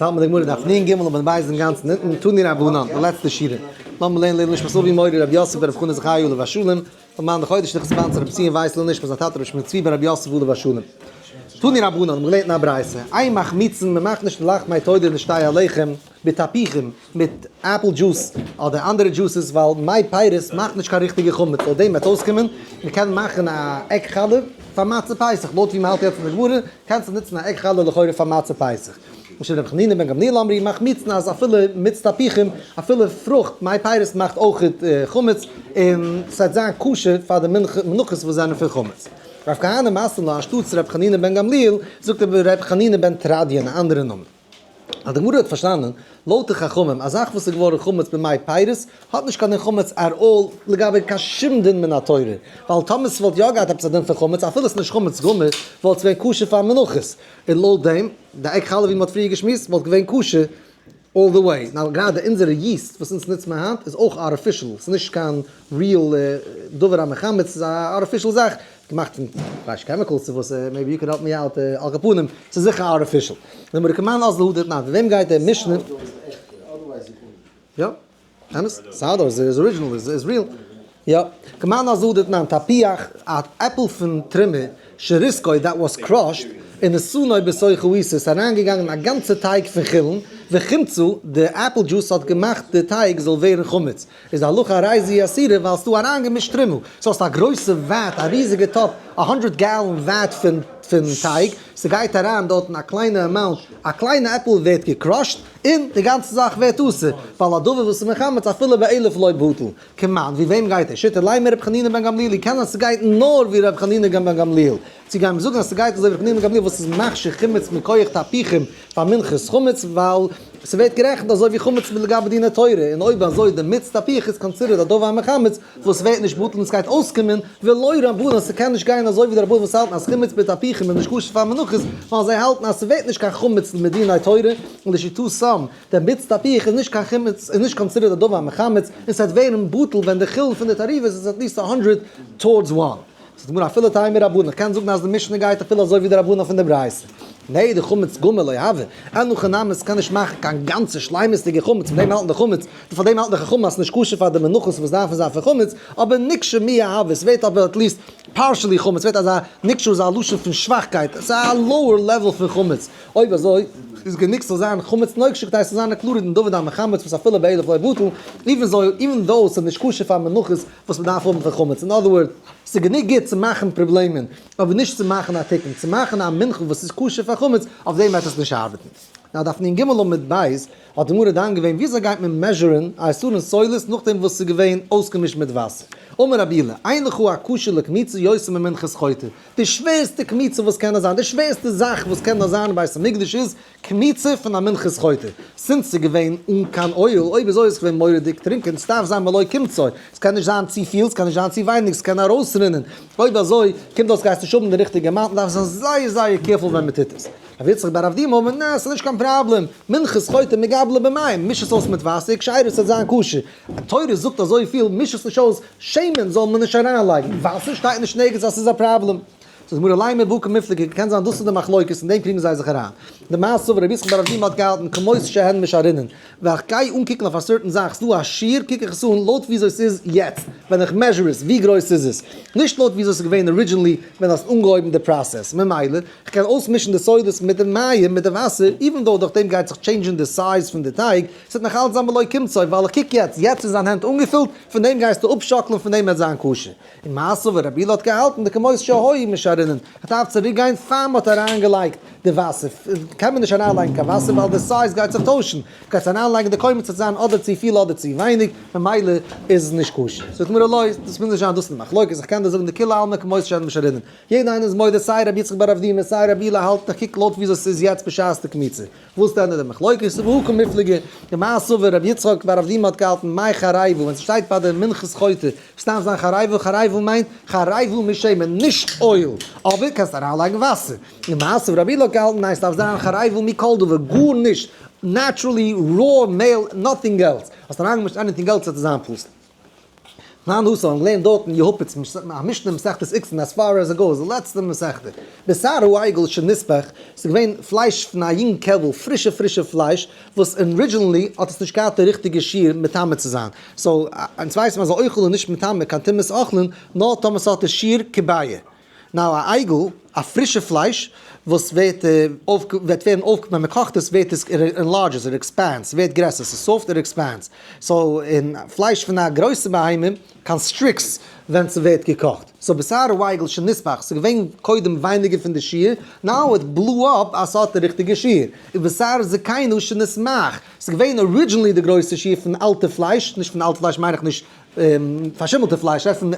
האלט מען די גמרא דף נ ג עמוד ב' אינגאנצן אונטן, תנו רבנן, די לעצטע שורה. לאמיר לערנען לעילוי נשמת אבי מורי רבי יוסף ברב חנא זכרי' עליו השלום, למען די חודש נכנס באנצ רבי ציון ווייס לעילוי נשמת זיין טאטע רבי שמואל צבי בן רבי יוסף עליו השלום. תנו רבנן, האבן געלערנט אין א ברייתא, אין מחמיצין, מען מאכט נישט לחמי תודה און שתי הלחם, בתפוחים, מיט apple juice אדער אנדערע juices, ווייל מי פירות מאכט נישט קיין ריכטיגע חמץ, לויט דעם וועט אויסקומען, מען קען מאכן א עק חלה פאר מצה פסח, לויט ווי מען האלט יעצט אין די גמרא, קענסטו נוצן א עק חלה לכאורה פאר מצה פסח. משום רבי חנינא בן גמליאל אמרו, מחמיצין אז אפילו מיץ תפוחים, אפילו פרוכט, מי פירות מאכט אויך חמץ, און ס'וועט זיין כשר פאר די מנחות וואס זענען פון חמץ. רב כהנא מתני לה, אנשטאטס רבי חנינא בן גמליאל, זאגט ער רבי חנינא בן תרדיון, א אנדערע נאמען. אז די גמרא האט פארשטאנען, לויט די חכמים, א זאך וואס איז געווארן חמץ במי פירות, האט נישט קיין דין חמץ at all לגבי קיין שום דין מן התורה, ווייל טאמער ס'וואלט יא געהאט עפעס א דין פון חמץ, אפילו ס'איז נישט חמץ גמור, וואלט עס געווען כשר פאר מנחות. און לויט דעם, די עק חלה ווי מ'האט פריער געשמועסט, וואלט געווען כשר all the way. Now גראדע אונזערע yeast וואס אונז נוצט מען היינט איז אויך artificial, ס'איז נישט קיין real דבר המחמץ, ס'איז א artificial זאך, געמאכט פון ווייס chemicals צו וואס, maybe you can help me out, על כל פנים, ס'איז זיכער artificial. נאמער כמאן אזל הוא דתנן, פון וועם גייט דער משנה? יא, אמת, sourdough איז original, איז real. יא, כמאן אזל הוא דתנן, תפוח, א עפל פון תרומה, שריסקוי that was crushed, ונתנו בתוך עיסה, ס'איז אריינגעגאנגען א גאנצע טייג פון חולין, וחימצו, די apple juice האט געמאכט די טייג זאל ווערן חמץ. איז די הלכה הרי זו אסורה ווייל ס'דא אריינגעמישט תרומה, סאו האסט א גרויסע vat, א ריזיגע טאפ, א הונדרעט gallon vat פון פון טייג, ס'גייט אריין דארטן א קליינע amount, א קליינע עפל ווערט געקראשט, און די גאנצע זאך ווערט אסור, ווייל א דבר וואס איז מחמץ אפילו באלף לא בטל. כמאן, ווי וועם גייט ער? שיטה לימא רבי חנינא בן גמליאל, קען זיין ס'גייט נאר ווי רבי חנינא בן גמליאל, צו גיין זאגן אז ס'גייט אזוי ווי רבי חנינא בן גמליאל וואס איז מכשיר חימוץ מכח תפוחים פאר מנחת חמץ ווייל ס'ווערט גערעכנט אזוי ווי חמץ לגבי דיני תורה, און אויב אזוי די מיץ תפוח איז considered א דבר המחמץ וואס ווערט נישט בטל און ס'גייט אויסקומען ולא רבנן, ס'קען נישט גיין אזוי ווי די רבנן וואס האלטן אז חימוץ בתפוחים איז נישט כשר פאר מנחות ווייל זיי האלטן אז ס'ווערט נישט קיין חמץ מדיני תורה, און לשיטתם דער מיץ תפוח איז נישט קיין חימוץ איז נישט considered א דבר המחמץ און ס'וועט ווערן בטל ווען די חולין פון די תערובות איז at least א hundred towards one. זאגט די גמרא אפילו תימא רבנן, איך קען זאגן אז די משנה גייט אפילו אזוי ווי די רבנן פון די ברייתא. נע דחמץ גמור לא הוי, אין הכי נמי עס קען נישט מאכן קיין גאנצע שלימות'דיגע חמץ, פון דעם האלטן די חמץ, פאר דעם האלטן די חכמים אז ס'נישט כשר פאר די מנחות וואס דארפן זיין פון חמץ, אבער נקשה מיהא הוי, ס'ווערט אבער at least partially חמץ, ס'ווערט אזא, נקשה איז א לשון פון שוואכקייט, ס'איז א lower level פון חמץ, אויב אזוי איז גענוג ס'זאל זיין חמץ נוקשה כדי ס'זאל זיין א קלארע דין דבר המחמץ וואס אפילו באלף לא בטל, even though ס'איז נישט כשר פאר מנחות וואס מ'דארף האבן פון חמץ, in other words, ס'איז גענוג גוט צו מאכן פראבלעמען, אבער נישט צו מאכן א תיקון, צו מאכן א מנחה וואס איז כשר פאר חמץ, אויף דעם וועט עס נישט ארבעטן. נאר דף נ ג עמוד ב' האט די גמרא דן געווען וויאזוי גייט מען measure ן א עשרון סולת נאכדעם וואס ס'איז געווען אויסגעמישט מיט וואסער. אמר רבי אילעא, אין לך הקשה לקמיצה יותר ממנחת חוטר, די שווערסטע קמיצה וואס קען נאר זיין, די שווערסטע זאך וואס קען נאר זיין אין בית המקדש איז קמיצה פון א מנחת חוטר, since ס'איז געווען אן קיין oil, אויב אזוי איז געווען מורא'דיג טרינקען, ס'דארף זיין מלא קומצו, ס'קען נישט זיין צופיל, ס'קען נישט זיין צו ווייניג, ס'קען ארויסרינען, אויב אזוי קומט אויס גייסט נישט האבן די ריכטיגע amount, מ'דארף זיין זייער זייער careful ווען מ'טוט עס. רבי יצחק בר אבדימי אמר, נע, ס'איז נישט קיין פראבלעם, מנחת חוטר מגבלה במים, מיש עס אויס מיט וואסער, כשרה ס'וועט זיין כשר. א תורה זאגט אזויפיל, מיש עס נישט אויס, שמן זאל מען נישט אריינלייגן, וואסער שטייט נישט נערגעץ אז ס'איז א פראבלעם. זאגט די גמרא לימא בהא קמיפלגי, קען זיין דאס איז די מחלוקת, אין דעם קריגן זיי זיך אריין. דמר סבר רבי יצחק בר אבדימי האט געהאלטן כמות שהן משערינן, ווען איך גיי אנקוקן אויף א certain זאך, ס'דא א שיעור, קוק איך עס אן לויט וויאזוי ס'איז יעצט, ווען איך measure עס, ווי גרויס איז עס, נישט לויט וויאזוי ס'איז געווען originally ווען האסט אנגעהויבן די process. ממילא, איך קען אויסמישן די סולת מיט די מים, מיט די וואסער, even though דורך דעם גייט זיך change ן די size פון די טייג, ס'וועט נאך אלץ זיין מלא קומצו, ווייל איך קוק יעצט, יעצט איז זיין הענט אנגעפילט, פון דעם גייסטו אפשאקלען, פון דעם וועט זיין כשר. און מר סבר רבי אילעא האט געהאלטן דכמות שהיו משערינן, ער דארף צוריק גיין פאר מ'האט אריינגעלייגט די וואסער, קען מען נישט אריינלייגן קיין וואסער ווייל די size גייט זיך טוישן, גייסט אריינלייגן די קומץ וועט זיין אדער צו פיל אדער צו ווייניג, ממילא איז עס נישט כשר. זאגט גמרא לא, דאס מוז נישט זיין דאס איז די מחלוקת, איך קען דיר זאגן דכולי עלמא כמות שהן משערינן, יעדער איינער איז מודה סיי רבי יצחק בר אבדימי סיי רבי אילעא האלטן איך קוק לויט וויאזוי ס'איז יעצט בשעת די קמיצה. וואס דען איז די מחלוקת? והא קמיפלגי, דמר סבר רבי יצחק בר אבדימי האט געהאלטן מאי חרבו, ווען ס'שטייט ביי די מנחת חוטר, סתם זיין חרבו, חרבו מיינט חרבו משמן, נישט oil, אבער קענסט אריינלייגן וואסער. ומר סבר רבי אילעא האט געהאלטן ניין ס'דארף זיין חרבו מכל דבר, גארנישט, naturally raw מעהל, nothing else, האסט אריינגעמישט anything else וועט עס זיין פסול. תנן התם, האבן געלערנט דארט אין יהפץ א משנה אין מסכת איקסין as far as it goes, די לעצטע מסכתא. בשר העגל שנספח, ס'איז געווען פלייש פון א יונג קעלבל, פרישע פרישע פלייש, וואס originally האט עס נישט געהאט די ריכטיגע שיעור מטמא צו זיין. so, אונז ווייסן אז א אוכל איז נישט מטמא קיין טומאת אוכלין, נאר טאמער ס'האט די שיעור כביעה. now א עגל, א פרישע פלייש, וואס ווערט אויף וועט ווערן אויף ווען מ'קאכט עס ווערט עס enlarges, it expands, ס'ווערט גרעסער, ס'איז soft, it expands. so און פלייש פון א גרויסע בהמה constricts ווען ס'ווערט געקאכט. so בשר העגל שנספח, ס'איז געווען קודם ווייניגער פון די שיעור, now it blew up אז ס'האט די ריכטיגע שיעור. און בשר זקנה שנסמך, ס'איז געווען originally די גרויסע שיעור פון אלטע פלייש, נישט פון אלטע פלייש מיין איך נישט פארשימלטע פלייש, רעדט פון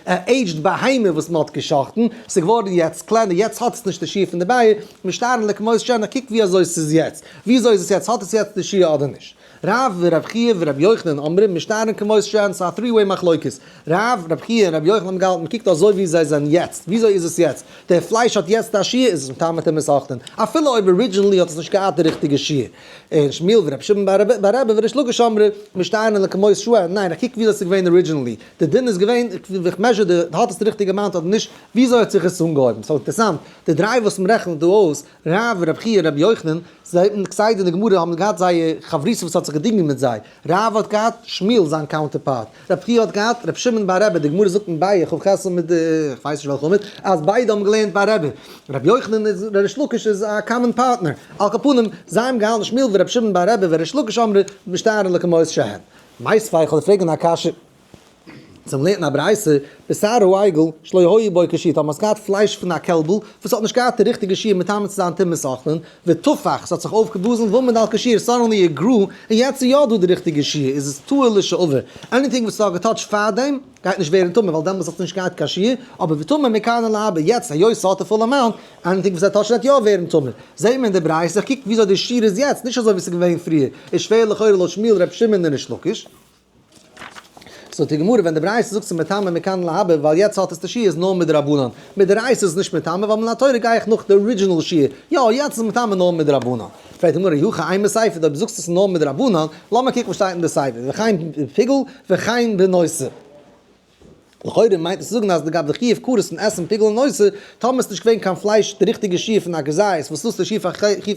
aged בהמה וואס מ'האט גע'שחט'ן, ס'איז געווארן יעצט קלענער, יעצט האט עס נישט די שיעור פון די ביעה, משתערין לכמות שהן, קוק ווי אזוי ס'איז יעצט, ווי אזוי איז עס יעצט, האט עס יעצט די שיעור אדער נישט? רב ורב חייא ורבי יוחנן אומרים משתערין כמות שהן, ס'איז א three way מחלוקת, רב, רב חייא און רבי יוחנן האבן געהאלטן מ'קוקט אזוי ווי זיי זענען יעצט, וויאזוי איז עס יעצט, דער פלייש האט יעצט א שיעור איז עס מטמא טומאת אוכלין, אפילו אויב originally האט עס נישט געהאט די ריכטיגע שיעור. און שמואל ורבי שמעון בר רבי וריש לקיש אמרו, משתערין לכמות שהן, ניין איך קוק וויאזוי עס איז געווען originally, די דין איז געווען, איך measure די, האט עס די ריכטיגע amount אדער נישט, וויאזוי האט זיך עס אנגעהויבן, סאו אינטערסאנט, די דריי וואס מ'רעכנט דא אויס, רב רב חייא רבי יוחנן, זיי האבן כסדר אין די גמרא האבן געהאט זייער חברותא וואס האט זיך געדינגען מיט זיי, רב האט געהאט שמואל זיין counterpart, רב חייא האט געהאט רבי שמעון בר רבי, די גמרא זאגט אין ביעא כ"ח עמוד, איך ווייס נישט וועלכע עמוד, אז ביידע האבן געלערנט ביי רבי, רבי יוחנן איז ריש לקיש איז א common partner, על כל פנים, זיי האבן געהאלטן שמואל ורבי שמעון בר רבי וריש לקיש אמרו משתערין לכמות שהן. מיתיבי איך וועל פרעגן א קשיא. צום לערנען א ברייתא, בשר העגל שלא היה בו כשיעור, טאמער האסט געהאט פלייש פון א קעלבל וואס האט נישט געהאט די ריכטיגע שיעור מטמא צו זיין טומאת אוכלין, ותפח, ס'האט זיך אויפגעבלאזן ועמד על כשיעור, suddenly it grew, און יעצט איז יא דא די ריכטיגע שיעור, איז עס טהור לשעבר. anything וואס ס'האט געטאטשט פארדעם, גייט נישט ווערן טמא, ווייל דעמאלטס האט עס נישט געהאט קיין שיעור, אבער וטמא מכאן ולהבא, יעצט היות ס'האט די full amount, anything וואס ער טאטשט וועט יא ווערן טמא. זעהט מען אין די ברייתא, קוק וויאזוי די שיעור איז יעצט, נישט אזוי ווי ס'איז געווען פריער, איז שווער לכאורה לויט שמואל ר' שמעון און ריש לקיש. זאגט די גמרא ווען די ברייתא זאגט ס'איז מטמא מכאן ולהבא ווייל יעצט האט עס די שיעור איז נאר מדרבנן, מדאורייתא איז עס נישט מטמא ווייל מן התורה גיי איך נאך די original שיעור, יא יעצט איז מטמא נאר מדרבנן. פרעגט די גמרא אי הכי אימא סיפא אויב דו זאגסט עס איז נאר מדרבנן, לאמיר קוקן וואס שטייט אין די סיפא, וכן בפיגול וכן בנותר. לכאורה מיינט עס צו זאגן אז לגבי די חיוב כרת פון עסן פיגול און נותר, טאמער ס'נישט געווען קיין פלייש די ריכטיגע שיעור פון א כזית וואס דאס איז די שיעור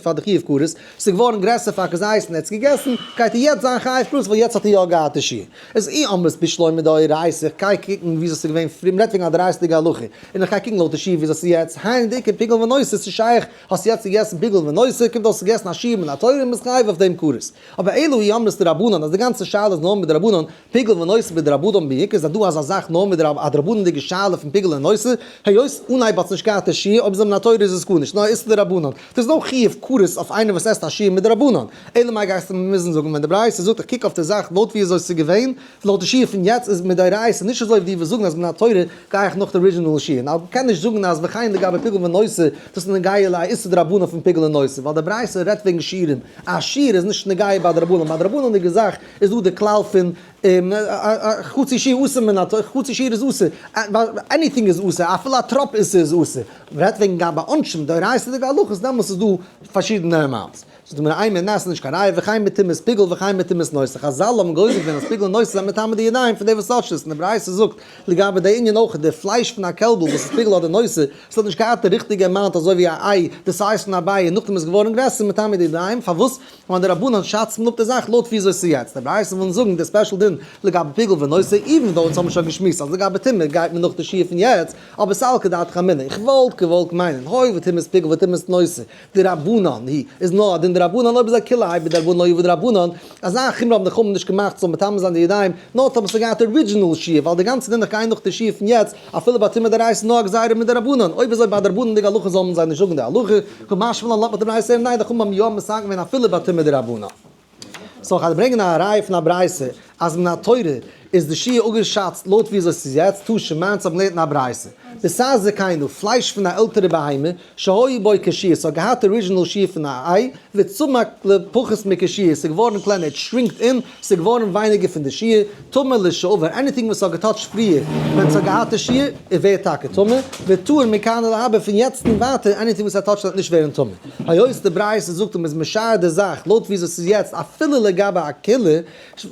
פאר די חיוב כרת, ס'איז געווארן גרעסער פאר א כזית און ער האט עס געגעסן, גייט ער יעצט זיין חייב כרת ווייל יעצט האט ער יא געהאט די שיעור. איז אי אמרת בשלמא מדאורייתא, איך גיי קוקן וויאזוי ס'איז געווען פריער, מ'רעדט וועגן א דאורייתא'דיגע הלכה, און איך גיי קוקן לויט די שיעור וויאזוי ס'איז יעצט, היינו דאיכא פיגול ונותר, ס'איז שייך, האסט יעצט געגעסן פיגול ונותר, קומט אויס געגעסן א שיעור מן התורה און ביסט חייב אויף דעם כרת. אבער אלא אי אמרת דרבנן אז די גאנצע שאלה איז נאר מדרבנן, פיגול ונותר בדרבנן מי איכא, איז דא אזא זאך נאר מיט א דרבנן'דיגע שאלה פון פיגול און נותר, היות אנהייב האט עס נישט געהאט די שיעור, אויב איז מן התורה איז עס גארנישט, נאר איסור דרבנן. דאס איז נאר חיוב כרת אויף איינער וואס עסט א שיעור מדרבנן. אלא מאי גייסטו מיר מוזן זאגן ווען די ברייתא זאגט איך קוק אויף די זאך לויט ווי אזוי ס'איז געווען, לויט די שיעור פון יעצט איז מדאורייתא נישט אזוי ווי די וואס זאגן אז מן התורה גיי איך נאך די original שיעור. נאר מ'קען נישט זאגן אז וכן לגבי פיגול ונותר, דאס איז נוגע לאיסור דרבנן פון פיגול און נותר, ווייל די ברייתא רעדט וועגן שיעורים, א שיעור איז נישט נוגע ביי דרבנן, ביי דרבנן'דיגע זאך איז דא די כלל פון חצי שיעור אסור מן התורה, חצי שיעור איז אסור, anything איז אסור, אפילו א טראפ איסור איז אסור, מ'רעדט וועגן גיין ביי עונשים, דאורייתא'דיגע הלכות, דעמאלס איז דא פארשידענע amounts. זאגט די גמרא אימא ניין ס'איז נישט קיין ראיה וכן בטומאת פיגול וכן בטומאת נותר, חזל האבן גוזר געווען אז פיגול און נותר זענען מטמא די ידיים פון די וואס טאטשט עס, און די ברייתא זאגט לגבי די ענין אויך, די פלייש פון א קעלבל וואס איז פיגול אדער נותר, עס האט נישט געהאט די ריכטיגע amount אזוי ווי א איי, די size פון א ביעא, נאכדעם איז געווארן גרעסער מטמא די ידיים, פארוואס? ווייל די רבנן שאצן אפ די זאך לויט וויאזוי ס'איז יעצט. די ברייתא ווילן זאגן די special דין לגבי פיגול ונותר, even though אונז האבן שוין געשמועסט אז לגבי טומאה גייט מען נאך די שיעור פון יעצט, אבער סלקא דעתך אמינא, איך וואלט געוואלט מיינען, הואיל וטומאת פיגול וטומאת נותר, דרבנן היא, איז נאר א דין דרבנן אויב איז א כולי האי בדרבנן לא עביד רבנן, אזא חומרא האבן די חכמים נישט געמאכט ס'זאל מטמא זיין די ידיים, נאר טאמער ס'האט געהאט original שיעור, ווייל די גאנצע דין איך גיי נאך די שיעור פון יעצט, אפילו ביי טומאה דאורייתא איז נאר א גזירה מדרבנן, אויב אזוי ביי דרבנן'דיגע הלכה זאל מען זיי נישט זאגן די הלכה, קא משמע לן לאזט מען די ברייתא הערן ניין די חכמים האבן יא מתקן געווען אפילו ביי טומאה דרבנן. so איך וועל ברענגען א ראיה פון א ברייתא אז מן התורה איז די שיעור אפגעשאצט לויט ווי אזוי ס'איז יעצט, תא שמע אונז האבן געלערנט אין א ברייתא. בשר זקינה, פלייש פון א עלטערע בהמה, שהיה בו כשיעור, ס'האט געהאט original שיעור פון א איי, וצמח לפחות מכשיעור, ס'איז געווארן קלענער, it shrinked אין, ס'איז געווארן ווייניגער פון די שיעור, טמא לשעבר, anything וואס האט געטאטשט פריער ווען ס'האט געהאט די שיעור, איז ווערט טאקע טמא, וטהור מכאן ולהבא, פון יעצט און ווייטער anything וואס ער טאטשט וועט נישט ווערן טמא. היות די ברייתא זאגט אז מ'איז משער די זאך לויט וויאזוי ס'איז יעצט אפילו לגבי א קולא,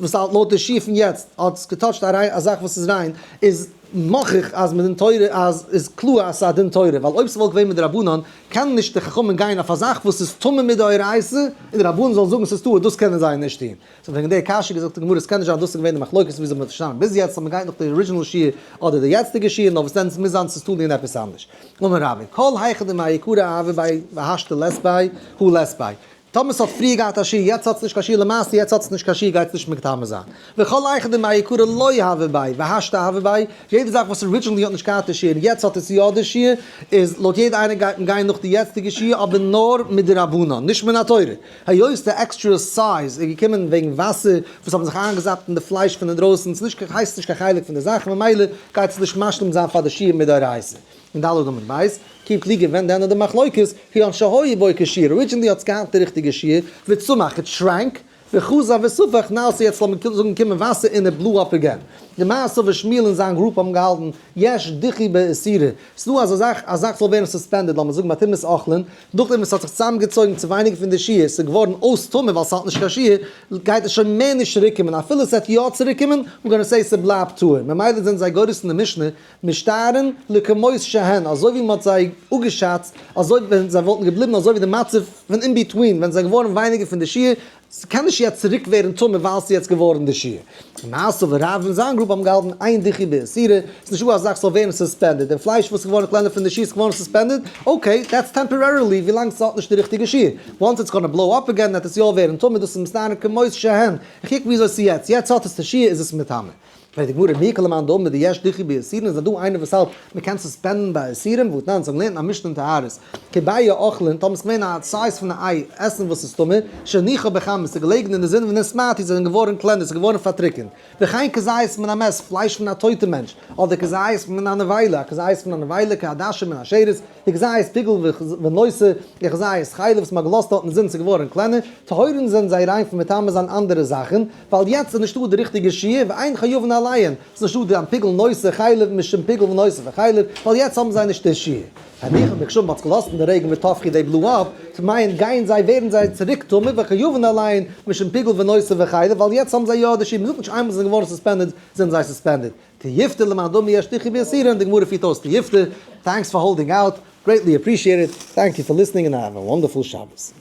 וואס האלט לויט די שיעור פון יעצט האט עס געטאטשט א זאך וואס איז ריין, איז מוכיח אז מדין תורה אז איז קלאר אז ס'איז א דין תורה, ווייל אויב ס'וואלט געווען מדרבנן קענען נישט די חכמים גיין אויף א זאך וואס איז טמא מדאורייתא און די רבנן זאלן זאגן ס'איז טהור, דאס קענען זיי נישט טון. so וועגן די קשיא געזאגט די גמרא ס'קען נישט זיין דאס איז געווען די מחלוקת וויאזוי מ'האט פארשטאנען ביז יעצט אז מ'גייט נאך די original שיעור אדער די יעצטיגע שיעור נאר וואס דען ס'מוז זיין ס'איז תלוי אין עפעס אנדערש. אמר רבי, כל היכא דמעיקרא הוה ביה והשתא לית ביה הא לית ביה. טאמער ס'האט פריער געהאט א שיעור יעצט האט עס נישט קיין שיעור למעשה יעצט האט עס נישט קיין שיעור גייט עס נישט מטמא זיין. וכל היכא דמעיקרא לא הוה ביה והשתא הוה ביה, יעדע זאך וואס originally האט נישט געהאט די שיעור און יעצט האט עס יא די שיעור איז לויט יעדע איינער גייט מען גיין נאך די יעצטיגע שיעור אבער נאר מדרבנן נישט מן התורה. היות די extra size איז געקומען וועגן וואסער וואס האבן זיך איינגעזאפט אין די פלייש פון אינדרויסן, ס'איז נישט הייסט נישט קיין חלק פון די זאך ממילא גייט עס נישט משלים זיין פאר די שיעור מדאורייתא. אין ד' עמוד ב', כי פליגי ווען דען איז די מחלוקת, כגון שהיה בו כשיעור, originally האט עס געהאט די ריכטיגע שיעור, וצמח, it shrank, וחזר וספח, now ס'יעצט לאמיר זאגן קומען וואסער און it blew up again. די מעשה וואס שמואל און זיין group האבן געהאלטן, יש דיחוי באיסורא, ס'דא אזא זאך, א זאך זאל ווערן suspended, לאמיר זאגן ביי טומאת אוכלין, נאכדעם וואס ס'האט זיך צוזאמגעצויגן צו ווייניגער פון די שיעור, ס'איז געווארן אויס טמא ווייל ס'האט נישט קיין שיעור, גייט עס שוין מער נישט צוריקקומען, אפילו ס'וועט יא צוריקקומען, we're gonna say ס'בלייבט טהור. ממילא זענען זיי גורס אין די משנה, משתערין לכמות שהן, אזוי ווי מ'האט זיי אפגעשאצט, אזוי ווען זיי וואלטן געבליבן אזוי ווי די מצב פון in between, ווען זיי געווארן ווייניגער פון די שיעור, ס'קען נישט יעצט צוריק ווערן טמא ווייל ס'איז יעצט געווארן די שיעור. למעשה ורב און זיין group האבן געהאלטן אין דיחוי באיסורא, ס'איז נישטא א זאך ס'זאל ווערן suspended, דער פלייש וואס איז געווארן קלענער פון די שיעור איז געווארן suspended, okay, that's temporarily ווילאנג ס'האט נישט די ריכטיגע שיעור, once it's gonna blow up again וועט עס יא ווערן טמא, דאס איז מסתבר כמות שהן, איך קוק וויאזוי ס'איז יעצט, יעצט האט עס די שיעור איז עס מטמא. פרעגט די גמרא מי איכא למאן דאמר דיש דיחוי באיסורין איז דא איינער וואס האלט מען קען suspend ן ביי איסורים והתנן אונז האבן געלערנט אין א משנה אין טהרות כביעא אוכלין טאמער ס'איז געווען א size פון א איי עסן וואס איז טמא שהניחה בחמה ס'איז געלעגן אין די זון ונתמעטו זענען געווארן קלענער ס'איז געווארן פארטריקענט וכן כזית מן המת פלייש פון א טויטע מענטש אדער כזית מן הנבילה א כזית פון א נבילה כעדשה מן השרץ וכזית פיגול ונותר וכזית חלב וואס מ'האט געלאזט דארט אין זון ס'איז געווארן קלענער טהורין זענען זיי ריין פון מטמא זיין אנדערע זאכן ווייל יעצט איז נישטא די ריכטיגע שיעור ואין חייבין עליהן, ס'איז נישטא די פיגול נותר חלב משום פיגול ונותר וחלב, ווייל יעצט האבן זיי נישט די שיעור. הניחן בגשמים מ'האט עס געלאזט אין די רעגן וטפחו they blew up, טמאין גייען זיי ווערן זיי צוריק טמא וחייבין עליהן משום פיגול ונותר וחלב, ווייל יעצט האבן זיי יא די שיעור, מ'זאגט נישט איינמאל זיי זענען געווארן suspended זענען זיי suspended. תיובתא למאן דאמר יש דיחוי באיסורין, די גמרא פירט אויס תיובתא, thanks for holding out, greatly appreciate it, thank you for listening and have a wonderful שבת.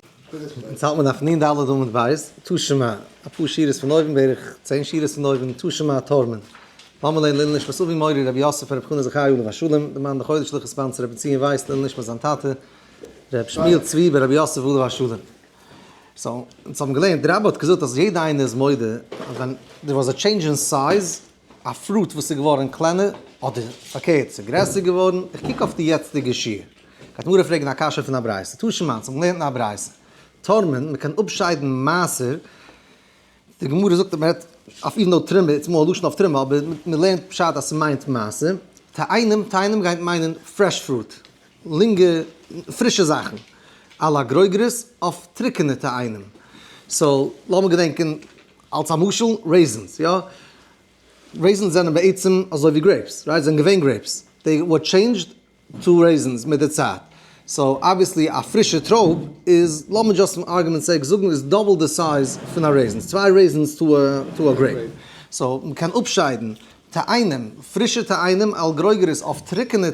אונז האלט מיר דף נ ד עמוד ב', תא שמע, אפאר שורות פון אויבן, בערך 10 שורות פון אויבן, תא שמע תורמין. לאמיר לערנען לעילוי נשמת אבי מורי רבי יוסף רבי חנא זכרי' עליו השלום, די מאן די חודש לכה sponsor רבי ציון ווייס לעילוי נשמת זיין טאטע רבי שמואל צבי בן רבי יוסף עליו השלום. so, אונז האבן געלערנט, די רבי האט געזאגט אז יעדע איינער איז מודה אז ווען there was a change in size, א fruit וואס איז געווארן קלענער, אדער פארקערט ס'איז גרעסער געווארן, איך קוק אויף די יעצטיגע שיעור. גייט גמרא פרעגן א קשיא פון א ברייתא, תא שמע, אונז האבן געלערנט אין א ברייתא, תורמין, מ'קען אפשיידן מעשר, די גמרא זאגט אז מ'רעדט אויף even though תרומה, it's more א לשון אויף תרומה, אבער מ'לערנט פשט אז ס'מיינט מעשר, תאנים, תאנים גייט מיינען fresh fruit, לינגע פרישע זאכן, על הגרוגרות אויף טרוקענע תאנים. so לאמיר געדענקען אלס א משל, raisins, יא? raisins זענען בעצם אזוי ווי grapes, right? זענען געווען grapes. they were changed to raisins מיט די צייט. so obviously א פרישע טרויב איז, לאמיר just פאר argument sake זאגן, איז double די size פון א raisins. צוויי raisins to א grape. so מ'קען אפשיידן תאנים, פרישע תאנים על גרוגרות אויף טרוקענע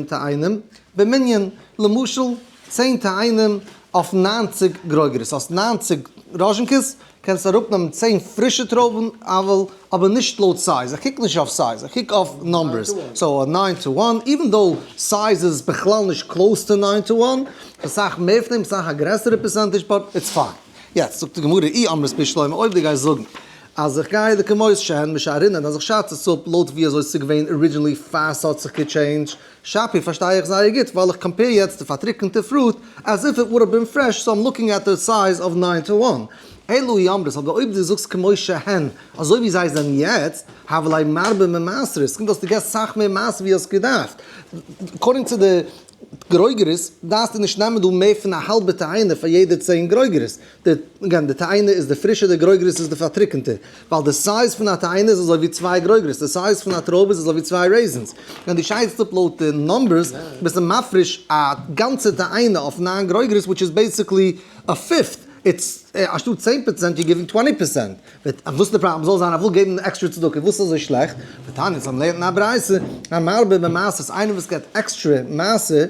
תאנים, במנין, למשל, 10 תאנים אויף 90 גרוגרות. האסט 90 ראזשינקעס, קענסט אראפנעמען 10 פרישע טרויבן, אבל, אבער נישט לויט size. איך קוק נישט אויף size, איך קוק אויף numbers. so א 9 to 1, even though size איז בכלל נישט close to 9 to 1, אסאך מער פון דעם, אסאך א גרעסערע percentage, but it's fine. יעצט זאגט די גמרא, אי אמרת בשלמא, אויב דו גייסט זאגן אז איך גיי לכמות שהן משערינן, אז איך שאץ עס אפ לויט ווי אזוי ס'איז געווען originally פאר ס'האט זיך גע change ט, שפיר פארשטיי איך זייער גוט ווייל איך compare יעצט די פארטריקענטע fruit as if it would have been fresh so I'm looking at the size of 9 to 1. אלא אי אמרת, אבער אויב דו זאגסט כמו שהן, אזוי ווי זיי זענען יעצט, הוה ליה מרבה ממעשרות, קומט אויס דו געסט סאך מער מעשר ווי האסט געדארפט. According to די גרוגרות, דארפסטו נישט נעמען דא מער פון א האלבע תאנה פאר יעדע 10 גרוגרות. די, again, די תאנה איז די פרישע, די גרוגרות איז די פארטריקענטע. ווייל די size פון א תאנה איז אזוי ווי צוויי גרוגרות, די size פון א טרויב איז אזוי ווי צוויי raisins. ווען דו שיידסט אפ לויט די numbers, ביסטו מפריש א גאנצע תאנה אויף ניין גרוגרות, which is basically a fifth. It's אנשטאט 10% you're giving 20%. וואס איז די פראבלעם? זאל זיין, איך וויל געבן עקסטרע צדקה, וואס איז אזוי שלעכט? ותניא, אונז האבן געלערנט אין א ברייתא, המרבה במעשרות, איינער וואס געבט עקסטרע מעשר,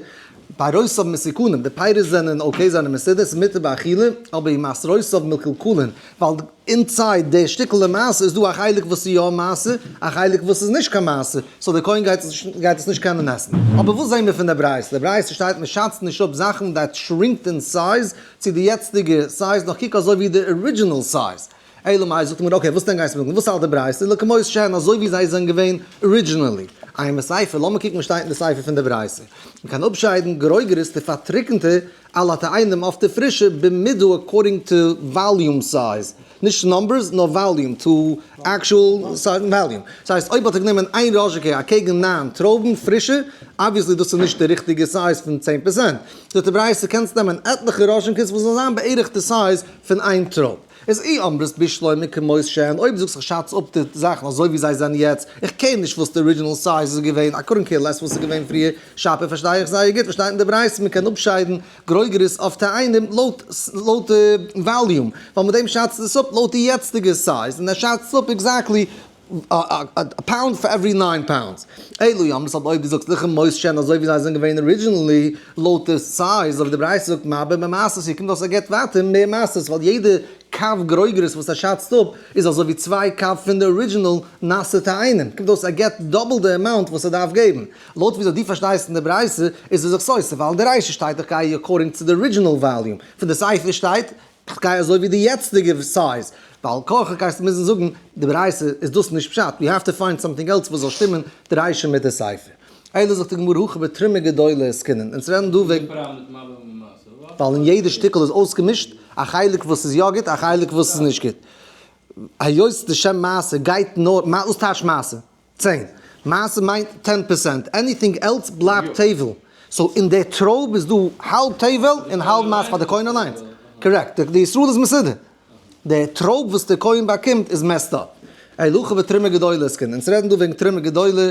פירותיו מתוקנים, די פירות זענען okay, זענען מסודר, ס'איז מותר באכילה, אבער ומעשרותיו מקולקלין, ווייל inside די שטיקל מעשר איז דא א חלק וואס איז יא מעשר, א חלק וואס איז נישט קיין מעשר, so דער כהן גייט עס נישט קענען עסן. אבער וואס זעהן מיר פון די ברייתא? די ברייתא שטייט מען שאצט נישט אפ זאכן that shrinked in size צו די יעצטיגע size, נאר קוק אזוי ווי די original size. אלא מאי זאגט מיר, okay, וואס דען גייסטו זאגן? וואס האלט די ברייתא? לכמות שהן, אזוי ווי זיי זענען געווען originally. אימא סיפא, לאמיר קוקן וואס שטייט אין די סיפא פון די ברייתא. מען קען אפשיידן גרוגרות די פארטריקענטע על התאנים אויף די פרישע במידה according to volume size. נישט numbers, נאר volume, to actual size volume. דאס הייסט, אויב האט ער גענומען איין ראזשינקע אקעגן ניין טרויבן פרישע, obviously דאס איז נישט די ריכטיגע size פון 10%. זאגט די ברייתא, קענסט נעמען עטליכע ראזשינקעס וואס זאל זיין בערך די size פון איין טרויב. איז אי אמרת בשלמא כמות שהן, אויב זאגסט איך שאץ אפ די זאכן אזוי ווי זיי זענען יעצט, איך קען נישט וואס די original size איז געווען, I couldn't care less וואס איז געווען פריער, שפיר פארשטיי איך זייער גוט, וואס שטייט אין די ברייתא, מען קען אפשיידן גרוגרות אויף תאנים לויט די volume, ווייל מיט דעם שאצט עס אפ לויט די יעצטיגע size, און ער שאצט אפ exactly a pound for every 9 pounds. אלא אי אמרת, אויב דו זאגסט לכמות שהן אזוי ווי זיי זענען געווען originally לויט די size, אויף די ברייתא זאגט מרבה במעשרות, hier קומט אויס ער געבט ווייטער מער מעשרות, ווייל יעדע קב גרוגרות וואס ער שאצט אפ איז אזוי ווי צוויי קב פון די original נאסע תאנים. קומט אויס ער געבט double די amount וואס ער דארף געבן. לויט וויאזוי דו פארשטייסט אין די ברייתא איז עס זיך סותר, ווייל אין די רישא שטייט איך גיי according to the original volume, פון די סיפא שטייט איך גיי אזוי ווי די יעצטיגע size, ווייל ככה גייסטו מוזן זאגן די ברייתא איז דאס נישט פשט, we have to find something else וואס זאל שטימען די רישא מיט די סיפא. אלא זאגט די גמרא הכא בתרומה גדולה עסקינן, אונז רעדן דא וועגן ווייל אין יעדע שטיקל איז אויסגעמישט א חלק וואס איז יא גוט א חלק וואס איז נישט גוט. היות די שם מעשר גייט נאר, וואס טייטש מעשר? 10. מעשר מיינט 10%, anything else בלייבט טבל. So אין די טרויב איז דא האלב טבל און האלב מעשר פאר די כהן אליינס. Correct, די ישראל איז מסודר. די טרויב וואס די כהן באקומט איז messed up. אלא הכא בתרומה גדולה עסקינן. אונז רעדן דא וועגן תרומה גדולה.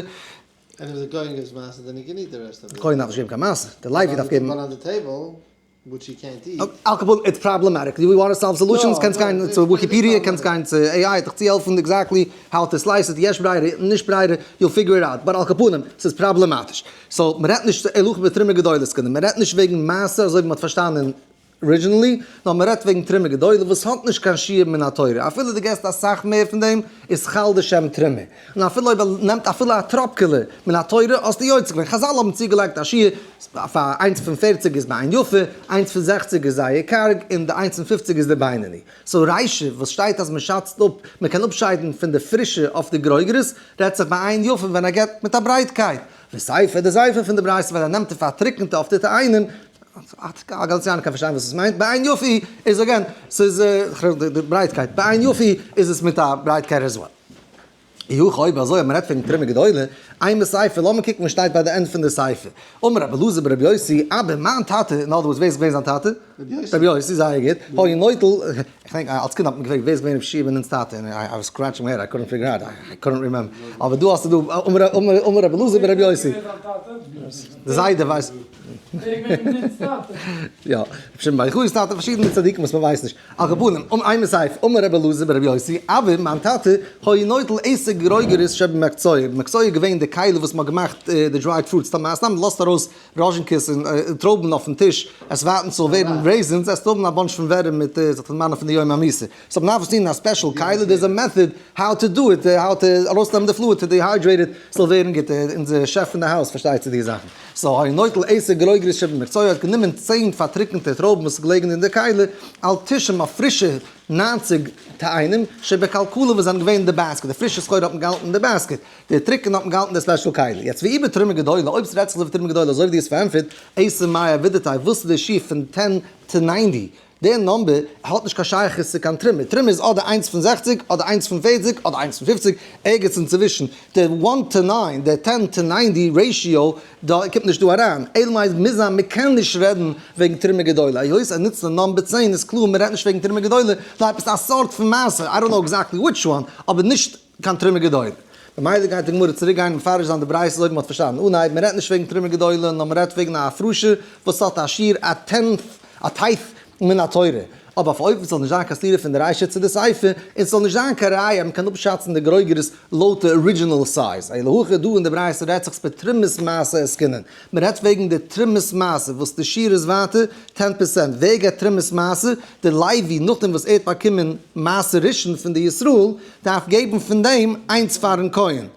And if the כהן gives מעשר, then he can eat the rest of it. די כהן דארף נישט געבן קיין מעשר. די לוי דארף געבן. But on the table, which he can't eat. על כל פנים, it's problematic. Do we want to solve solutions? No, קענסט גיין צו Wikipedia, קענסט גיין צו AI, דיך צו העלפן exactly how to slice it, יש ברירה, נישט ברירה, you'll figure it out. But על כל פנים, ס'איז פראבלעמאטיש. So, מ'רעדט נישט, אלא הכא בתרומה גדולה עסקינן. מ'רעדט נישט וועגן מעשר, אזוי ווי מ'האט פארשטאנען originally, נאר מ'רעדט וועגן תרומה גדולה, וואס האט נישט קיין שיעור מן התורה. אפילו דו געסט אסאך מער פון דעם, איז חל די שם תרומה. און אפילו אויב ער נעמט אפילו א טראפקעלע מן התורה, האסטו יוצא געווען. חז"ל האבן צוגעלייגט א שיעור, פאר איינס פון 40 איז בעין יפה, איינס פון 60 איז זייער קארג, און די איינס פון 50 איז די בינוני. So רישא, וואס שטייט אז מ'שאצט אפ, מ'קען אפשיידן פון די פרישע אויף די גרוגרות, רעדט זיך בעין יפה ווען ער געבט מיט א ברייטקייט. וסיפא, די סיפא פון די ברייתא ווען ער נעמט די פארטריקענטע אויף די תאנים, א גאנץ יאר קען פארשטיין וואס עס מיינט, בעין יפה איז again, ס'איז די ברייטקייט, בעין יפה איז עס מיט א ברייטקייט as well. יוך אויב אזוי אז מ'רעדט וועגן תרומה גדולה, אימא סיפא, לאמיר קוקן וואס שטייט ביי די end פון די סיפא. אמר רבי אלעזר ברבי יוסי, אבא, מיין טאטע, in other words, ווער איז געווען זיין טאטע? רבי יוסי. רבי יוסי, זייער גוט. היה נוטל, איך דענק אלס קינד האט מען געפרעגט ווער איז געווען רבי יהושע בן נון'ס טאטע, און I was scratching my head, I couldn't figure out, I couldn't remember. אבער דא האסטו דא, אמר רבי אלעזר ברבי יוסי. די זיידע ווייסט. יא, רבי שמעון בר יוחאי'ס טאטע, פארשידענע צדיקים וואס מען ווייסט נישט. על כל פנים, אימא סיפא, אמר רבי אלעזר ברבי יוסי, אבא, מיין טאטע, היה נוטל עשר גרוגרות שבמקצוע. מקצוע איז געווען די כלי וואס מ'האט געמאכט די dried fruits. סתם סתם לאזט ארויס ראזשינקעס און טרויבן אויפן טיש, עס ווארטן ס'זאל ווערן raisins, עס האבן א bunch פון ווערים מיט זיך דערמאנען פון די יום המיתה. So מ'דארף עס טון אין א special כלי, there's a method how to do it, how to ארויסנעמען די fluid to dehydrate it, ס'זאל ווערן גוט. אונזער שעף פון די הויז פארשטייט צו די זאכן. So היה נוטל עשר גרוגרות שבמקצוע האט גענומען 10 פארטריקענטע טרויבן וואס איז געלעגן אין די כלי, על תשעים אויף פרישע 90 תאנים, שבכלכלה וואס זענען געווען אין די basket, די פרישע סחורה האט מען געהאלטן אין די basket, די טריקענע האט מען געהאלטן אין די special כלי. יעצט ואי בתרומה גדולה, אויב ס'רעדט זיך אזוי ווי תרומה גדולה אזוי ווי דו האסט פארענטפערט, איתא מאי עבידתיה, וואס איז די שיעור פון 10 to 90? דער number האט נישט קיין שייכות צו קיין תרומה. תרומה איז אדער איינס פון 60, אדער איינס פון 40, אדער איינס פון 50, ערגעץ אינצווישן. די 1 to 9, די 10 to 90 ratio, דא קומט נישט דא אריין. אלא מאי מוז זיין, מען קען נישט רעדן וועגן תרומה גדולה. היות ער נוצט די number 10, איז קלאר מען רעדט נישט וועגן תרומה גדולה, נאר עפעס א סארט פון מעשר, I don't know exactly which one, אבער נישט קיין תרומה גדולה. ממילא גייט די גמרא צוריק גיין מפרש זיין די ברייתא אזוי ווי מען האט פארשטאנען אנהייב, מען רעדט נישט וועגן תרומה גדולה, נאר מען רעדט וועגן א הפרשה וואס האט א שיעור א tenth, א tithe מן התורה. אבער אויף אויב ס'זאל נישט זיין קיין סתירה פון די רישא צו די סיפא, און ס'זאל נישט זיין קיין ראיה אז מ'קען אפשאצן די גרוגרות לויט די original size. אלא הכא דא אין די ברייתא רעדט זיך בתרומת מעשר עסקינן. מ'רעדט וועגן די תרומת מעשר וואס די שיעור איז ווייטער 10%. ווער געבט תרומת מעשר? די לוי נאכדעם וואס ער האט באקומען מעשר ראשון פון די ישראל דארף געבן פון דעם איינס פארן כהן.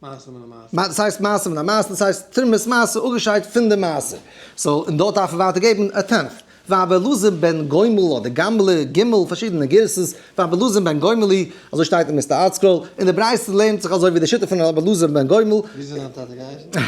מעשר מן המעשר. דאס הייסט מעשר מן המעשר, דאס הייסט תרומת מעשר אפגעשיידט פון די מעשר. so, און דארט דארף ער ווייטער געבן א tenth. ורבי אלעזר בן גומל אדער גמלה, גימל, פארשידענע גירסות, ורבי אלעזר בן גומלי, אזוי שטייט אין Mister ArtScroll, און די ברייתא לערנט זיך אזוי ווי די שיטה פון רבי אלעזר בן גומל. ווי איז זיין טאטע געהייסן?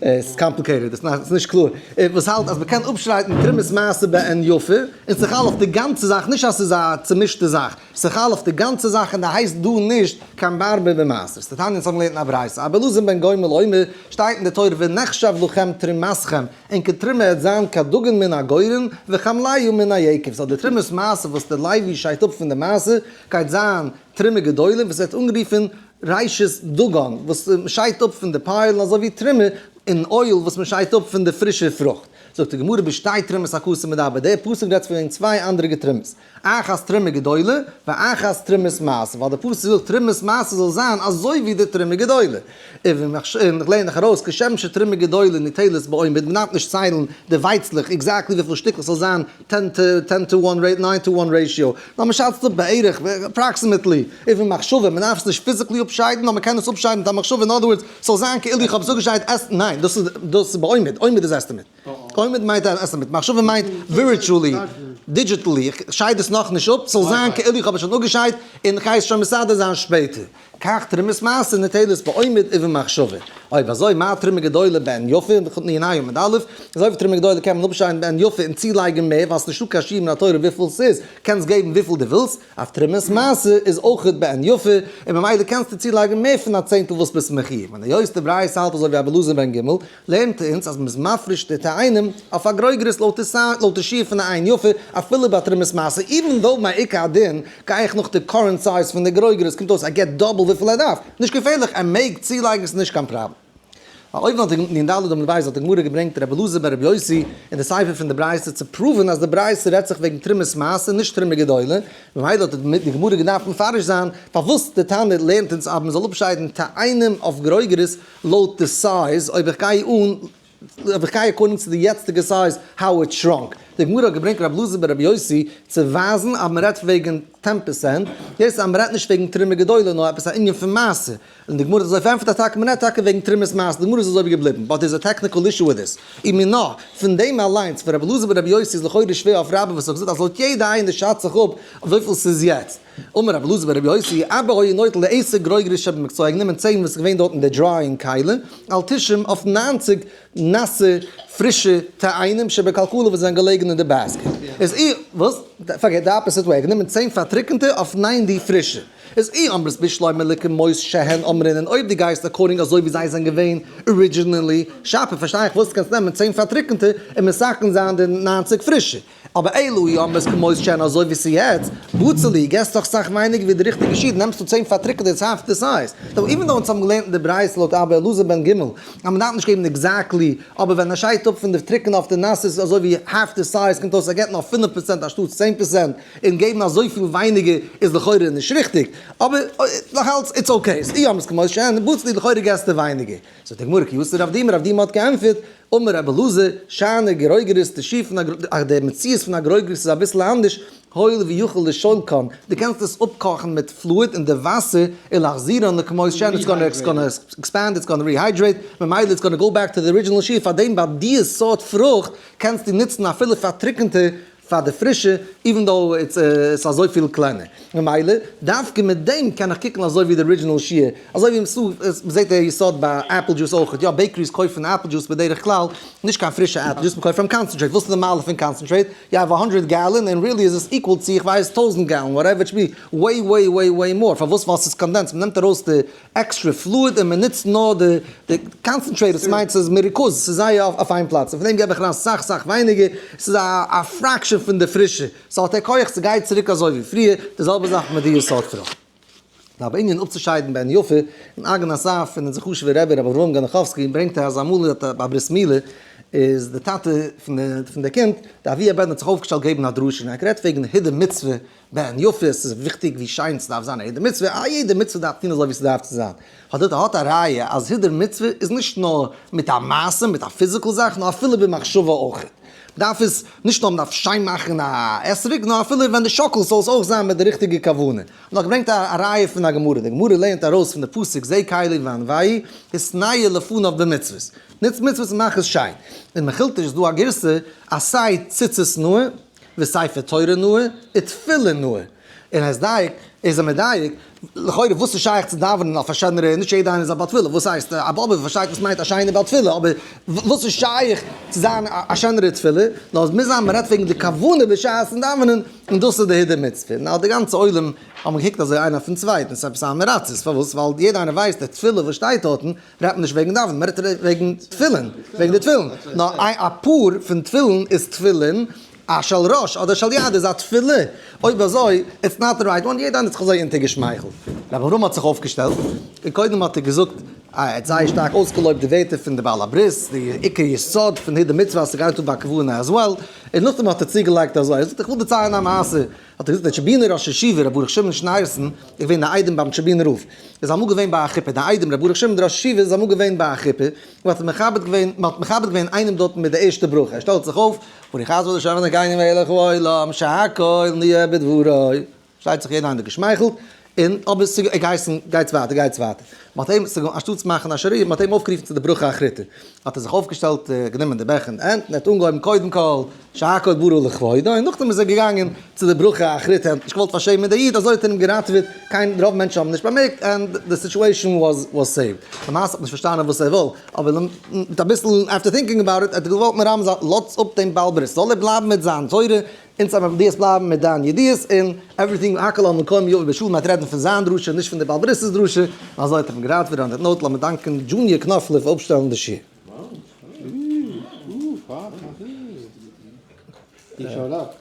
עס איז complicated, עס איז נישט קלאר. וואס האלט אז מען קען אפשיידן תרומת מעשר בעין יפה, און ס'חל אויף די גאנצע זאך, נישט אז ס'איז א צומישטע זאך, ס'חל אויף די גאנצע זאך און די הייסט דא נישט קיין ברבר במעשר. דתניא אונז האבן געלערנט אין א ברייתא, רבי אלעזר בן גומל אומר, שטייט אין די תורה ונחשב לכם תרומתכם, און כתרומה העט זיין כדגן מן הגורן וכמלאו מן היקב. so די תרומת מעשר וואס די לוי שיידט אפ פון די מעשר גייט זיין תרומה גדולה וואס ווערט אנגערופן ראשית דגן וואס מ'שיידט אפ פון די pile אזוי ווי תרומה און oil וואס מ'שיידט אפ פון די פרישע פרוכט. זאגט די גמרא בשתי תרומות הכתוב מדבר, דער פסוק רעדט פון צוויי אנדערע תרומות. אחת תרומה גדולה ואחת תרומת מעשר, ווייל די פסוק זאגט תרומת מעשר זאל זיין אזוי ווי די תרומה גדולה. און איך לערן דיך ארויס כשם שתרומה גדולה ניטלת בעומר, מען דארף נישט ציילן די ווייצלעך exactly וויפיל שטיקלעך ס'זאל זיין ten to ten to one nine to one ratio, נאר מען שאצט אפ בערך, approximately, ובמחשבה, מען דארף עס נישט physically אפשיידן, נאר מען קען עס אפשיידן מיט א מחשבה, in other words, ס'זאל זיין כאילו איך האב עס אפגעשיידט עס, ניין, דאס איז דאס איז בעומר, עומר איז estimate. עומר מיינט א estimate, מחשבה מיינט virtually, digitally, איך שייד עס נאכנישט אפ, ס'זאל זיין כאילו איך האב עס שוין אפגעשיידט, און איך גיי עס שוין מסדר זיין שפעטער. כך תרומת מעשר ניטלת בעומר ובמחשבה. אויב אזוי, מה תרומה גדולה בעין יפה, נ ה עמוד א', אזוי ווי תרומה גדולה קען מען אפשיידן בעין יפה און צולייגן מער, ווייל ס'נישטא קיין שיעור מן התורה וויפיל ס'איז, קענסט געבן וויפיל דו ווילסט, אויף תרומת מעשר איז אויכעט בעין יפה, און ממילא קענסטו צולייגן מער פון א צענטל וואס ביסט מחיוב. און היות די ברייתא האלט אזוי ווי רבי אלעזר בן גומל, לערנט אונז אז מ'איז מפריש די תאנים אויף א גרוגרת לויט די שיעור פון א עין יפה אפילו ביי תרומת מעשר, even though מעיקר הדין גיי איך נאך די current size פון די גרוגרת קומט אויס ער געבט double וויפיל ער דארף, נישט געפערליך ער מעג צולייגן ס'איז נישט קיין פראבלעם. אויבן האט די נ ד עמוד ב' האט די גמרא געברענגט רבי אלעזר בן רבי יוסי אין די סיפא פון די ברייתא צו prove ן אז די ברייתא רעדט זיך וועגן תרומת מעשר נישט תרומה גדולה, ממילא האט די גמרא געדארפט מפרש זיין פארוואס די תנא לערנט אונז אז מ'זאל אפשיידן תאנים אויף גרוגרות לויט די size, אויב איך גיי אן, אויב איך גיי according צו די יעצטיגע size, how it shrunk. די גמרא האט געברענגט רב אלעזר ברבי יוסי צו ווייזן אז מען רעדט וועגן 10%, דאס אז מען רעדט נישט וועגן תרומה גדולה נאר עפעס א ענין פון מעשר. און די גמרא האט אזוי פארענטפערט אז טאקע מען רעדט טאקע וועגן תרומת מעשר, די גמרא איז אזוי געבליבן, but there's a technical issue with this. ומינה, פון דעם אליינס, פון רב אלעזר ברבי יוסי איז לכאורה שווער אויף רבה וואס האט געזאגט אז לויט יעדע איינער שאצט זיך אפ וויפיל ס'איז יעצט. אמר רבי אלעזר ברבי יוסי, אבא היה נוטל לעשר גרוגרות שבמקצוע, ער האט גענומען 10 וואס איז געווען דארט אין די drying כלי, על 90 אויף 90 נאסע פרישע תאנים שבכלכלה וואס זענען געלעגן אין די basket. איז אי, וואס? פארקערט, די opposite way, ער האט גענומען 10 פארטריקענטע אויף 90 פרישע. איז אי אמרת בשלמא לכמות שהן אמרינן, און אויב דו גייסט according אזוי ווי זיי זענען געווען originally, שפיר, פארשטיי איך וואס דו קענסט נעמען 10 פארטריקענטע און מתקן זיין די 90 פרישע. אבער אלא אי אמרת כמות שהן אזוי ווי ס'איז יעצט, בצר לי, געסט דאך סאך ווייניגער ווי די ריכטיגע שיעור, נעמסטו 10 פארטריקענטע it's half the size. so even though אונז האבן געלערנט אין די ברייתא לויט אבא אלעזר בן גומל אז מ'דארף נישט געבן exactly, אבער ווען ער שיידט אפ פון די טריקענע אויף די נאסע איז אזוי ווי half the size, קומט אויס ער געבט נאר 5% אנשטאט 10%, און געבן אזויפיל ווייניגער איז לכאורה נישט ריכטיג, אבער נאכאלץ it's okay, אי אמרת כמות שהן, בצר לי לכאורה געסטו ווייניגער. זאגט די גמרא כי אתא רב דימי, רב דימי האט געענטפערט, אמר רבי אלעזר, שאני גרוגרות די שיעור פון א די מציאות פון א גרוגרת איז אביסל אנדערש, הואיל ויכול לשולקן, דו קענסט עס אפקאכן מיט fluid אין די וואסער, ולהחזירן לכמות שהן, it's gonna it's gonna expand, it's gonna rehydrate, ממילא it's gonna go back to the original שיעור, פארדעם ביי די סארט פרוכט קענסטו נוצן אפילו פארטריקענטע. פאר די פרישע, even though it's ס'איז אזויפיל קלענער. ממילא, דווקא מיט דעם קען איך קוקן אזוי ווי די original שיעור. אזוי ווי מ'זעט די יסוד ביי apple juice אויך. יא, bakeries קויפן apple juice בדרך כלל, נישט קיין פרישע apple juice, מ'קויפט from concentrate. וואס איז די מעלה פון concentrate? You have 100 gallon און really איז עס equal צו איך ווייס 1000 gallon, whatever it should be, way way way way more. פארוואס? ווייל ס'איז condensed, מ'נעמט ארויס די extra fluid און מ'נוצט נאר די concentrate, דאס מיינט ס'איז מרוכז, ס'איז זייער אויף איין פלאץ, און פון דעם געב איך אריין סאך סאך ווייניגער, ס'איז א fraction פון די פרישע, ס'האט א כח, ס'גייט צוריק אזוי ווי פריער, די זעלבע זאך מיט די יסוד פרוכט. נאר בענין אפצושיידן בעין יפה, אין אגן אסף פון אונזער חשוב'ער רבי רבי אברהם גענעכאווסקי ברענגט ער אז אמאל האט ביי ברית מילה איז די טאטע פון די קינד, די אבי הבן האט זיך אויפגעשטעלט געבן א דרשה און ער האט גערעדט וועגן הידור מצוה בעין יפה, עס איז וויכטיג ווי שיין ס'דארף זיין א הידור מצוה, א יעדע מצוה דארף טון אזוי ווי ס'דארף צו זיין, האט ער האט א ראיה אז הידור מצוה איז נישט נאר מיט א מעשה, מיט א physical זאך, נאר אפילו במחשבה אויך. דארף עס, נישט נאר מ'דארף שיין מאכן א אתרוג, נאר אפילו ווען די שאקלסט זאל עס אויך זיין מיט די ריכטיגע כוונה. נאך געברענגט א ראיה פון א גמרא, די גמרא לערנט ארויס פון די פסוק זה קלי ואנוהו התנהו לפניו במצוות, נוץ מצוות און מאך עס שיין. אין מכילתא איז דא א גירסא אז סיי ציצית נאה וספר תורה נאה ותפילין נאה, און עס דייק איז ער מדייק, לכאורה וואס איז שייך צו דאווענען אויף א שענערע, נישט יעדער איינער איז א בעל תפילה, וואס הייסט א באבע פארשטייט וואס מיינט א שיינע בעל תפילה, אבער וואס איז שייך צו זיין א שענערע תפילה, נאר עס מוז זיין מען רעדט וועגן די כוונה בשעת'ן דאווענען, און דאס איז די הידור מצוה, נאר די גאנצע עולם האבן געקוקט אזוי איינער אויפן צווייטן, ס'איז עפעס א עם הארצות, פארוואס? ווייל יעדער איינער ווייסט די תפילה וואס שטייט דארטן, רעדט מען נישט וועגן דאווענען, מען רעדט וועגן תפילין, וועגן די תפילין, נאר א פאר פון תפילין איז תפילין, א של ראש אדער של יד איז א תפילה, אויב אזוי it's not the right one, יעדער איינער האט זיך אזוי אונטערגעשמייכלט. רבי אברהם האט זיך אויפגעשטעלט, און קודם האט ער געזאגט, ער האט זייער שטארק אויסגעלויבט די ווערטער פון די בעל הברית, די עיקר יסוד פון הידור מצוה אז ס'גייט אן ביי כוונה as well, און נאכדעם האט ער צוגעלייגט אזוי, ער זאגט איך וויל דערציילן א מעשה, האט ער געזאגט דער טשעבינער ראש ישיבה ר' ברוך שמעון שניאורסאן איז געווען די איידעם ביים טשעבינער רב, איז אמאל געווען ביי א חופה, די איידעם ר' ברוך שמעון דער ראש ישיבה איז אמאל געווען ביי א חופה, און האט מכבד געווען, מען האט מכבד געווען איינעם דארטן מיט די ערשטע ברכה, ער שטעלט זיך אויף, ברוך אתה ה' אלקינו מלך העולם שהכל נהיה בדברו, שטייט זיך יעדער איינער געשמייכלט, און אבער עס איז געהייסן גייטס ווייטער גייטס ווייטער, מען האט אים, אנשטאטס מאכן א שריעה, מען האט אים אויפגערופן צו די ברכה אחריתא, האט ער זיך אויפגעשטעלט, גענומען די בעכער אין די הענט, און ער האט אנגעהויבן קודם כל שהכל ברא לכבודו, און נאכדעם איז ער געגאנגען צו די ברכה אחריתא, ער האט נישט געוואלט פארשעמען די איד, אזוי האט ער אים געראטעוועט, קיין רוב מענטשן האבן נישט באמערקט, and the situation was was saved. למעשה האט מען נישט פארשטאנען וואס ער וויל, אבער מיט אביסל after thinking about it, האט ער געוואלט מרמז זיין, לאזטס אפ דעם בעל ברית, זאל ער בלייבן מיט זיין תורה, אונז האבן דו עס בלייבן מיט דיין ידיעות און everything הכל על מקום יבוא בשלום מ'האט רעדן פון זיין דרשה נישט פון די בעל ברית'ס דרשה און אזוי האט ער אים געראטעוועט on that note לאמיר דאנקען דזשוניער קנאפלער פאר אפשטעלן די שיעור. He showed up.